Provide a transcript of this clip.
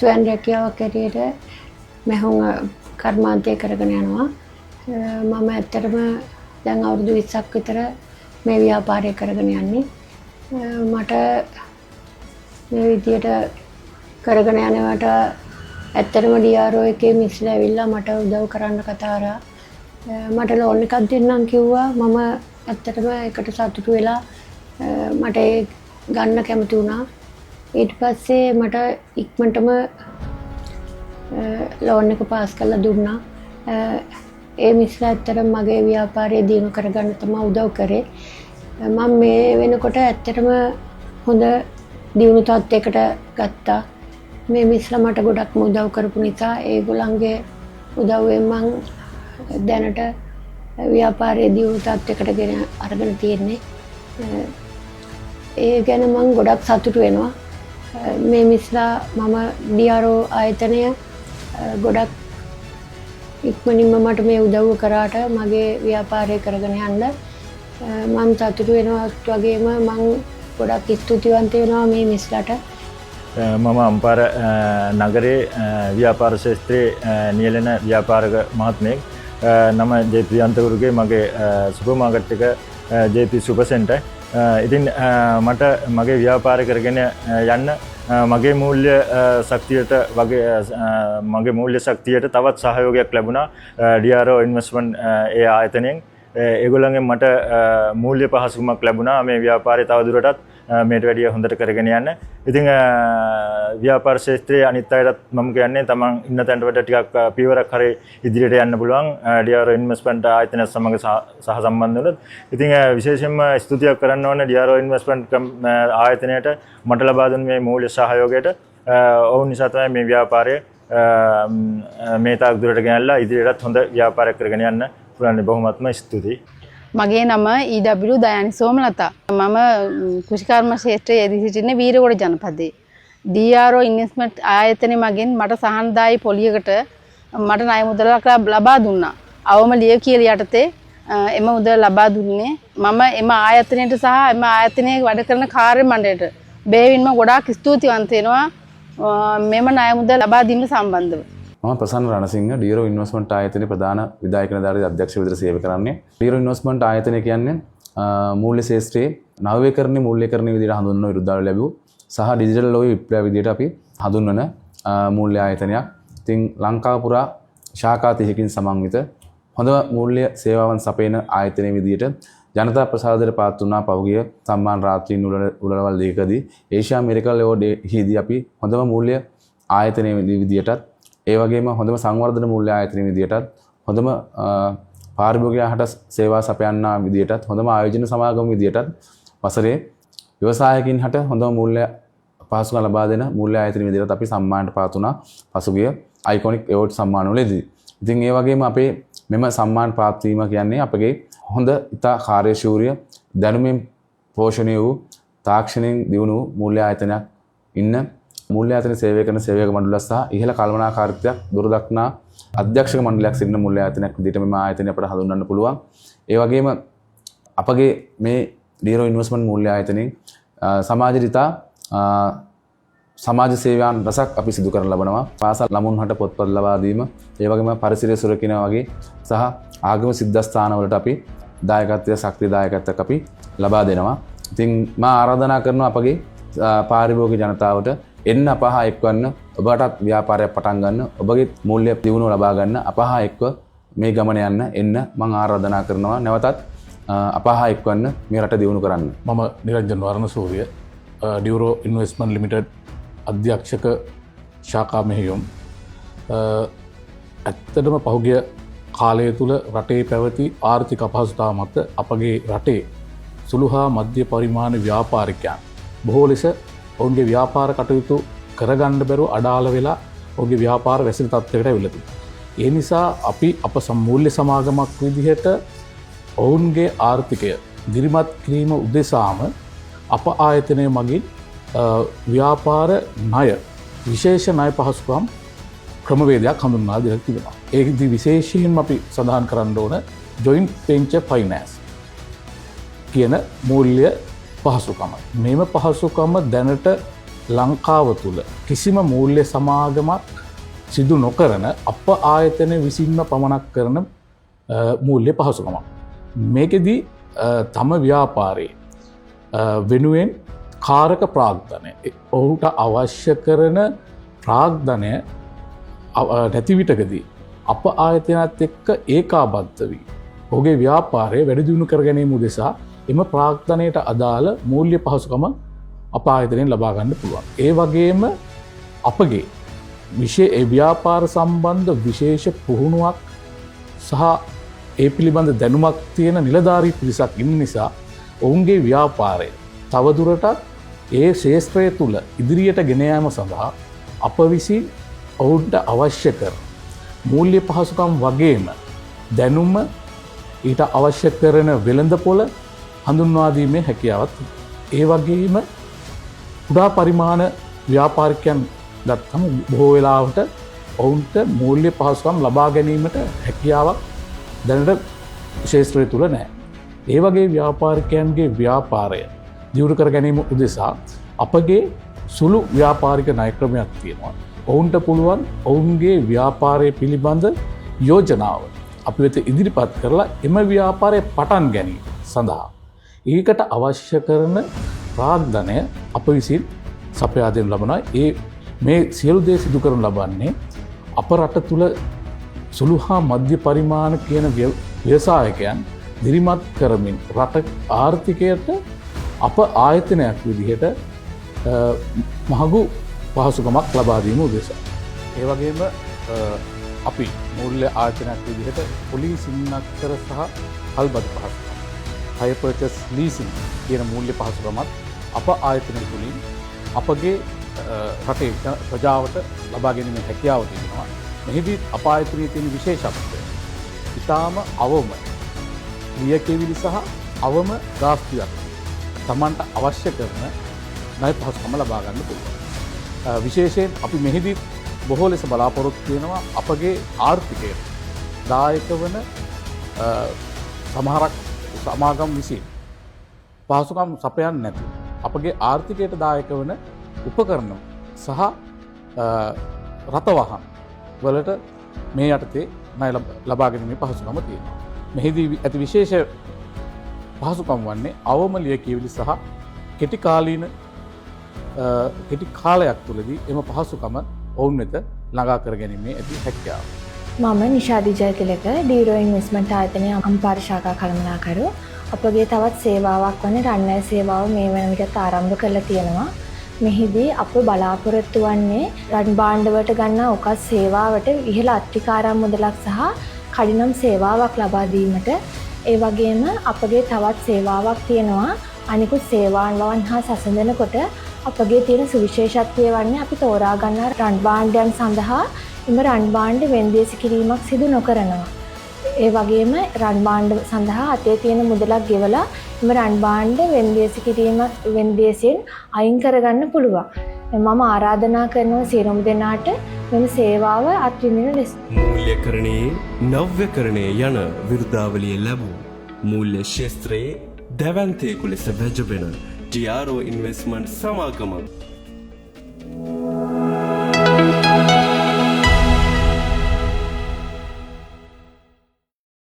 ස්වයං රැකියාවක් හැටියට මැහුම් කර්මාන්තය කරගෙන යනවා. මම ඇත්තටම දැන් අවුරුදු 20ක් විතර මේ ව්‍යාපාරය කරගෙන යන්නේ. මට මේ විදියට කරගෙන යනවට ඇත්තටම DRO එකේ මිස්ලා ඇවිල්ලා මට උදව් කරන්න කතා කරා. මට ලෝන් එකක් දෙන්නම් කිව්වා. මම ඇත්තටම ඒකට සතුටු වෙලා මට ඒ ගන්න කැමති වුණා. ඊට පස්සේ මට ඉක්මනටම ලෝන් එක පාස් කරලා දුන්නා. ඒ මිස්ලා ඇත්තටම මගේ ව්‍යාපාරය දියුණු කරගන්න තමයි උදව් කරේ. මම මේ වෙනකොට ඇත්තටම හොඳ දියුණු තත්ත්වයකට ගත්තා. මේ මිස්ලා මට ගොඩක්ම උදව් කරපු නිසා ඒගොල්ලන්ගේ උදව්වෙන් මං දැනට ව්‍යාපාරයේ දියුණු තත්ත්වයකට ගෙන අරගෙන තියෙන්නේ. ඒ ගැන මං ගොඩක් සතුටු වෙනවා. මේ මිස්ලා මම DRO ආයතනය ගොඩක් ඉක්මනින්ම මට මේ උදව්ව කරාට මගේ ව්‍යාපාරය කරගෙන යන්න මං සතුටු වෙනවත් වගේම මං ගොඩක් ස්තුතිවන්ත වෙනවා මේ මිස්ලාට. මම අම්පාර නගරේ ව්‍යාපාර ක්ෂේත්‍රයේ නියැලෙන ව්‍යාපාරක මහත්මයෙක්. නම ජේ.පී. අන්තගුරුගේ. මගේ සුපර් මාකට් එක ජේ.පී. Super centre. ඉතින් මට මගේ ව්‍යාපාරය කරගෙන යන්න මගේ මූල්‍ය ශක්තියට වගේ මගේ මූල්‍ය ශක්තියට තවත් සහයෝගයක් ලැබුණා DRO investment ඒ ආයතනයෙන්. ඒගොල්ලන්ගෙන් මට මූල්‍ය පහසුකමක් ලැබුණා මේ ව්‍යාපාරය තවදුරටත් මේට වැඩිය හොඳට කරගෙන යන්න. ඉතින් ව්‍යාපාර ක්ෂේත්‍රයේ අනිත් අයටත් මම කියන්නේ තමන් ඉන්න තැනට වඩා ටිකක් පියවරක් හරි ඉදිරියට යන්න පුළුවන් DRO investment ආයතනයත් සමග සහ සම්බන්ධ වුණොත්. ඉතින් විශේෂයෙන්ම ස්තුතියක් කරන්න ඕනේ DRO investment ආයතනයට මට ලබා දුන් මේ මූල්‍ය සහයෝගයට. ඔවුන් නිසා තමයි මේ ව්‍යාපාරය මේ තාක් දුරට ගෙනල්ලා ඉදිරියටත් හොඳ ව්‍යාපාරයක් කරගෙන යන්න පුළුවන්. බොහොමත්ම ස්තුතියි. මගේ නම EW Dayani Somalatha. මම කෘෂිකර්ම ක්ෂේත්‍රයේ යෙදී සිටින්නේ වීරගොඩ ජනපදයේ. DRO investment ආයතනය මගින් මට සහනදායී පොලියකට මට ණය මුදලක් ලබා දුන්නා. අවම ලියකියලි යටතේ එම මුදල ලබා දුන්නේ. මම එම ආයතනයට සහ එම ආයතනයේ වැඩ කරන කාර්ය මණ්ඩලයට බෙහෙවින්ම ගොඩාක් ස්තුතිවන්ත වෙනවා මෙම ණය මුදල ලබා දීම සම්බන්ධව. මම ප්‍රසන්න රණසිංහ, ඩීරෝ ඉන්වෙස්ට්මන්ට් ආයතනයේ ප්‍රධාන විධායක නිලධාරී අධ්‍යක්ෂ විදිහට සේවය කරන්නේ. ඩීරෝ ඉන්වෙස්ට්මන්ට් ආයතනය කියන්නේ මූල්‍ය ක්ෂේත්‍රයේ නවීකරණ මූල්‍යකරණ විදිහට හඳුන්වන විරුද්ධාවල ලැබූ සහ ඩිජිටල් ලෝකයේ විප්ලවය විදිහට අපි හඳුන්වන මූල්‍ය ආයතනයක්. ඉතින් ලංකාව පුරා ශාඛා 30කින් සමන්විත හොඳ මූල්‍ය සේවාවන් සපයන ආයතනය විදිහට ජනතා ප්‍රසාදයට පත් වුණා. පහුගිය සම්මාන රාත්‍රීන් උළෙලවල් දෙකදී ඒෂියා මිරකල් ඇවෝඩ් හිදී අපි හොඳම මූල්‍ය ආයතනය විදිහටත්, ඒ වගේම හොඳම සංවර්ධන මූල්‍ය ආයතනය විදිහටත්, හොඳම පාරිභෝගිකයා හට සේවා සපයන්නා විදිහටත්, හොඳම ආයෝජන සමාගම විදිහටත්, වසරේ ව්‍යවසායකින් හට හොඳම මූල්‍ය පහසුකම් ලබා දෙන මූල්‍ය ආයතන විදිහට අපි සම්මානට පත් වුණා පසුගිය අයිකොනික් ඇවෝඩ් සම්මාන වලදී. ඉතින් ඒ වගේම අපේ මෙම සම්මාන ප්‍රාප්ත වීම කියන්නේ අපගේ හොඳ ඉතා කාර්යශූරිය, දැනුමින් පෝෂණය වූ, තාක්ෂණයෙන් දියුණු වූ මූල්‍ය ආයතනයක් ඉන්න මූල්‍ය ආයතන සේවය කරන සේවක මණ්ඩලයක් සහ ඉහළ කළමනාකාරීත්වයක් දුරදක්නා අධ්‍යක්ෂක මණ්ඩලයක් සිටින මූල්‍ය ආයතනයක් විදිහට මෙම ආයතනය අපට හඳුන්වන්න පුළුවන්. ඒ වගේම අපගේ මේ ඩීරෝ ඉන්වෙස්ට්මන්ට් මූල්‍ය ආයතනයෙන් සමාජයට ඉතා සමාජ සේවයන් රසක් අපි සිදු කරන ලබනවා. පාසල් ළමුන් හට පොත්පත් ලබා දීම, ඒ වගේම පරිසරය සුරකින වගේ සහ ආගම සිද්ධස්ථානවලට අපි දායකත්වය, ශක්තිය දායකත්වයක් අපි ලබා දෙනවා. ඉතින් මා ආරාධනා කරනවා අපගේ පාරිභෝගික ජනතාවට එන්න අප හා එක්වන්න, ඔබටත් ව්‍යාපාරයක් පටන් ගන්න, ඔබගේ මූල්‍ය දියුණුව ලබා ගන්න අප හා එක්ව මේ ගමන යන්න එන්න මං ආරාධනා කරනවා. නැවතත් අප හා එක්වන්න මේ රට දියුණු කරන්න. මම නිරංජන් වර්ණසූරිය, ඩියුරෝ ඉන්වෙස්ට්මන්ට් ලිමිටඩ් අධ්‍යක්ෂක ශාඛා මෙහෙයුම්. ඇත්තටම පහුගිය කාලය තුළ රටේ පැවති ආර්ථික අපහසුතා මත අපගේ රටේ සුළු හා මධ්‍ය පරිමාණ ව්‍යාපාරිකයන් බොහෝ ලෙස ඔවුන්ගේ ව්‍යාපාර කටයුතු කරගන්න බැරුව අඩාල වෙලා ඔවුන්ගේ ව්‍යාපාර වැසිලි තත්ත්වයකට ඇවිල්ලා තිබෙනවා. ඒ නිසා අපි අප මූල්‍ය සමාගමක් විදිහට ඔවුන්ගේ ආර්ථිකය දිරිමත් කිරීම උදෙසාම අප ආයතනය මගින් ව්‍යාපාර ණය, විශේෂ ණය පහසුකම් ක්‍රමවේදයක් හඳුන්වා දීලා තිබෙනවා. ඒකදී විශේෂයෙන්ම අපි සඳහන් කරන්න ඕන ජොයින්ට් වෙන්චර් ෆයිනෑන්ස් කියන මූල්‍ය පහසුකම. මෙම පහසුකම දැනට ලංකාව තුළ කිසිම මූල්‍ය සමාගමක් සිදු නොකරන අප ආයතන විසින්ම පමණක් කරන මූල්‍ය පහසුකමක්. මේකෙදී තම ව්‍යාපාරයේ වෙනුවෙන් කාරක ප්‍රාග්ධනය, ඔහුට අවශ්‍ය කරන ප්‍රාග්ධනය නැති විටකදී අප ආයතනයත් එක්ක ඒකාබද්ධ වී ඔහුගේ ව්‍යාපාරය වැඩි දියුණු කර ගැනීම උදෙසා එම ප්‍රාග්ධනයට අදාළ මූල්‍ය පහසුකම අප ආයතනයෙන් ලබා ගන්න පුළුවන්. ඒ වගේම අපගේ ඒ ව්‍යාපාර සම්බන්ධ විශේෂ පුහුණුවක් සහ ඒ පිළිබඳ දැනුමක් තියෙන නිලධාරී පිරිසක් ඉන්න නිසා ඔවුන්ගේ ව්‍යාපාරය තවදුරටත් ඒ ක්ෂේත්‍රය තුළ ඉදිරියට ගෙන යාම සඳහා අප විසින් ඔවුන්ට අවශ්‍ය කරන මූල්‍ය පහසුකම් වගේම දැනුම, ඊට අවශ්‍ය කරන වෙළඳපොළ හඳුන්වා දීමේ හැකියාවක් තිබෙනවා. ඒ වගේම කුඩා පරිමාණ ව්‍යාපාරිකයන් ගත්තම බොහෝ වෙලාවට ඔවුන්ට මූල්‍ය පහසුකම් ලබා ගැනීමට හැකියාවක් දැනට ක්ෂේත්‍රය තුළ නෑ. ඒ වගේ ව්‍යාපාරිකයන්ගේ ව්‍යාපාරය දියුණු කර ගැනීම උදෙසා අපගේ සුළු ව්‍යාපාරික ණය ක්‍රමයක් තියෙනවා. ඔවුන්ට පුළුවන් ඔවුන්ගේ ව්‍යාපාරය පිළිබඳ යෝජනාව අපි වෙත ඉදිරිපත් කරලා එම ව්‍යාපාරය පටන් ගැනීම සඳහා ඒකට අවශ්‍ය කරන ප්‍රාග්ධනය අප විසින් සපයා දෙනු ලබනවා. ඒ මේ සියලු දේ සිදු කරනු ලබන්නේ අප රට තුළ සුළු හා මධ්‍ය පරිමාණ කියන ව්‍යවසායකයන් දිරිමත් කරමින් රට ආර්ථිකයට අප ආයතනයක් විදිහට මහඟු පහසුකමක් ලබා දීම උදෙසා. ඒ වගේම අපි මූල්‍ය ආයතනයක් විදිහට පොලි සින්නක්කර සහ හල්බදු පහසුකම්, හයර් පර්චේස් ලීසින් කියන මූල්‍ය පහසුකමත් අප ආයතනය තුළින් අපගේ රටේ ප්‍රජාවට ලබා ගැනීමේ හැකියාව තිබෙනවා. මෙහිදී අප ආයතනයේ තියෙන විශේෂත්වය ඉතාම අවම ලියකියවිලි සහ අවම ගාස්තුවක් තමන්ට අවශ්‍ය කරන ණය පහසුකම ලබා ගන්න පුළුවන්. විශේෂයෙන් අපි මෙහිදී බොහෝ ලෙස බලාපොරොත්තු වෙනවා අපගේ ආර්ථිකයට දායක වන සමහරක් සමාගම් විසින් පහසුකම් සපයන්නේ නැති අපගේ ආර්ථිකයට දායක වන උපකරණ සහ රථවාහන වලට මේ යටතේ ණය ලබා ගැනීමේ පහසුකම තියෙනවා. මෙහිදී ඇති විශේෂ පහසුකම් වන්නේ අවම ලියකියවිලි සහ කෙටි කාලයක් තුළදී එම පහසුකම ඔවුන් වෙත ළඟා කර ගැනීමේ ඇති හැකියාව. මම නිෂාදි ජයතිලක, ඩීරෝ ඉන්වෙස්ට්මන්ට් ආයතනයේ අම්පාර ශාඛා කළමනාකරු. අපගේ තවත් සේවාවක් වන රන් ණය සේවාව මේ වන විටත් ආරම්භ කරලා තියෙනවා. මෙහිදී අප බලාපොරොත්තු වන්නේ රන් භාණ්ඩවලට ගන්නා උකස් සේවාවට ඉහළ අත්තිකාරම් මුදලක් සහ කඩිනම් සේවාවක් ලබා දීමට. ඒ වගේම අපගේ තවත් සේවාවක් තියෙනවා. අනිකුත් සේවාවන් හා සසඳනකොට අපගේ තියෙන සුවිශේෂත්වය වන්නේ අපි තෝරා ගන්නා රන් භාණ්ඩයන් සඳහා එම රන් භාණ්ඩ වෙන්දේසි කිරීමක් සිදු නොකරනවා. ඒ වගේම රන් භාණ්ඩ සඳහා අතේ තියෙන මුදලක් ගෙවලා එම රන් භාණ්ඩ වෙන්දේසි කිරීම වෙන්දේසියෙන් අයින් කරගන්න පුළුවන්. මම ආරාධනා කරනවා සියලුම දෙනාට මෙම සේවාව අත්විඳින ලෙස. මූල්‍යකරණයේ නව්‍යකරණය යන විරුදාවලිය ලැබූ මූල්‍ය ක්ෂේත්‍රයේ දැවැන්තයෙකු ලෙස වැජබෙන ඩිආරෝ ඉන්වෙස්ට්මන්ට් සමාගම.